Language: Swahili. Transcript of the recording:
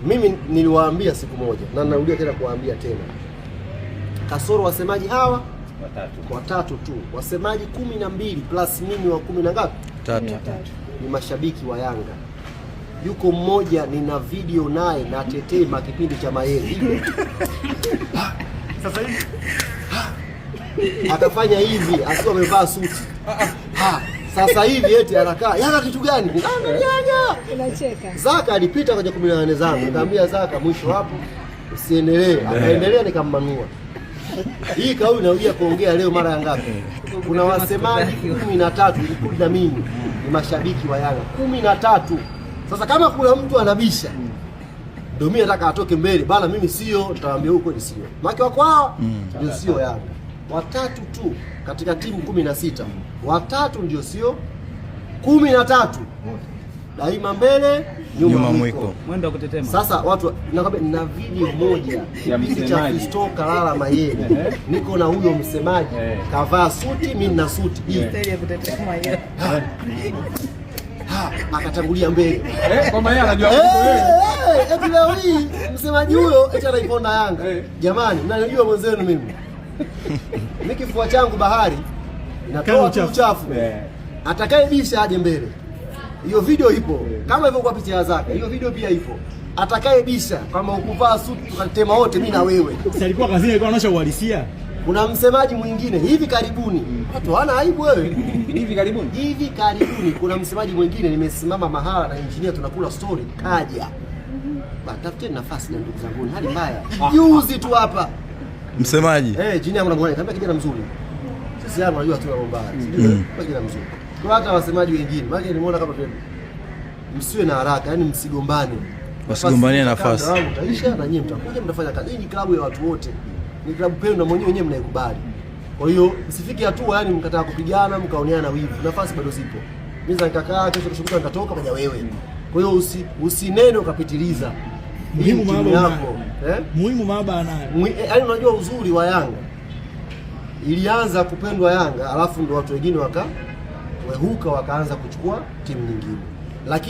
Mimi niliwaambia siku moja na narudia tena kuwaambia tena, kasoro wasemaji hawa Watatu. Watatu tu, wasemaji 12 plus mimi wa kumi na ngapi? Tatu. Ni mashabiki wa Yanga. Yuko mmoja nina video naye na tetema kipindi cha Mayele hivi. Sasa hivi Akafanya hivi akiwa amevaa suti. Ha, sasa hivi eti anakaa Yanga kitu gani? Yanga. Unacheka. Zaka alipita kwenye 18 zangu, nikamwambia Zaka, mwisho hapo usiendelee. Akaendelea, nikammanua. Hii kauli narudia kuongea leo mara ya ngapi? Kuna wasemaji 13 include na mimi ni mashabiki wa Yanga 13. Sasa kama kuna mtu anabisha, ndio mimi nataka atoke mbele bana, mimi sio, nitawaambia huko ni sio. Maana wako hao ndio sio Yanga. Watatu tu katika timu 16, watatu ndio sio, 13 daima mbele nyuma, Nyuma mwiko. mwiko. Mwendo wa kutetema. Sasa watu nakwambia, na video moja Ya kipindi cha msemaji. Fisto Kalala Mayele, niko na huyo msemaji kavaa suti, mimi nina suti hii, Staili ya kutetema hiyo. Ha, akatangulia mbele. Eh, kwamba yeye anajua Eh, kuliko wewe. eh, eti leo hii msemaji huyo eti anaiponda Yanga. Jamani, mnanijua mwenzenu mimi. Mimi kifua changu bahari inatoa tu uchafu. Atakayebisha aje mbele. Hiyo video ipo kama ilivyokuwa picha ya Zaka, hiyo video pia ipo. Atakayebisha kama ukuvaa suti tukatema wote, mimi na wewe. Si alikuwa kazini, alikuwa anaonyesha uhalisia. Kuna msemaji mwingine hivi karibuni, watu hawana aibu wewe. Hivi karibuni. Hivi karibuni kuna msemaji mwingine, nimesimama mahala na engineer tunakula story, kaja ba, tafuteni nafasi na ndugu zangu, hali mbaya. Juzi tu hapa Msemaji. Eh, engineer mnamwona, kaambia kijana mzuri. Sisi hapa unajua tuna mambo mbaya. Sijui kwa kijana mzuri. Kwa hata wasemaji wengine, maana nimeona kama vile msiwe na haraka, yani msigombane. Wasigombanie nafasi. Muda wangu utaisha na nyinyi mtakuja mtafanya kazi. Hii ni klabu ya watu wote. Ni klabu penu na mwenyewe wenyewe mnaikubali. Kwa hiyo msifike hatua yani mkataka kupigana mkaoneana wivu. Nafasi bado zipo. Mimi za nikakaa kesho kesho kutwa nikatoka kwa wewe. Kwa hiyo usinene ukapitiliza. Hii Muhimu ni timu mahaba yako. unayo. Eh? Muhimu mahaba anayo. Yaani unajua uzuri wa Yanga ilianza kupendwa Yanga, alafu ndo watu wengine wakawehuka wakaanza kuchukua timu nyingine, lakini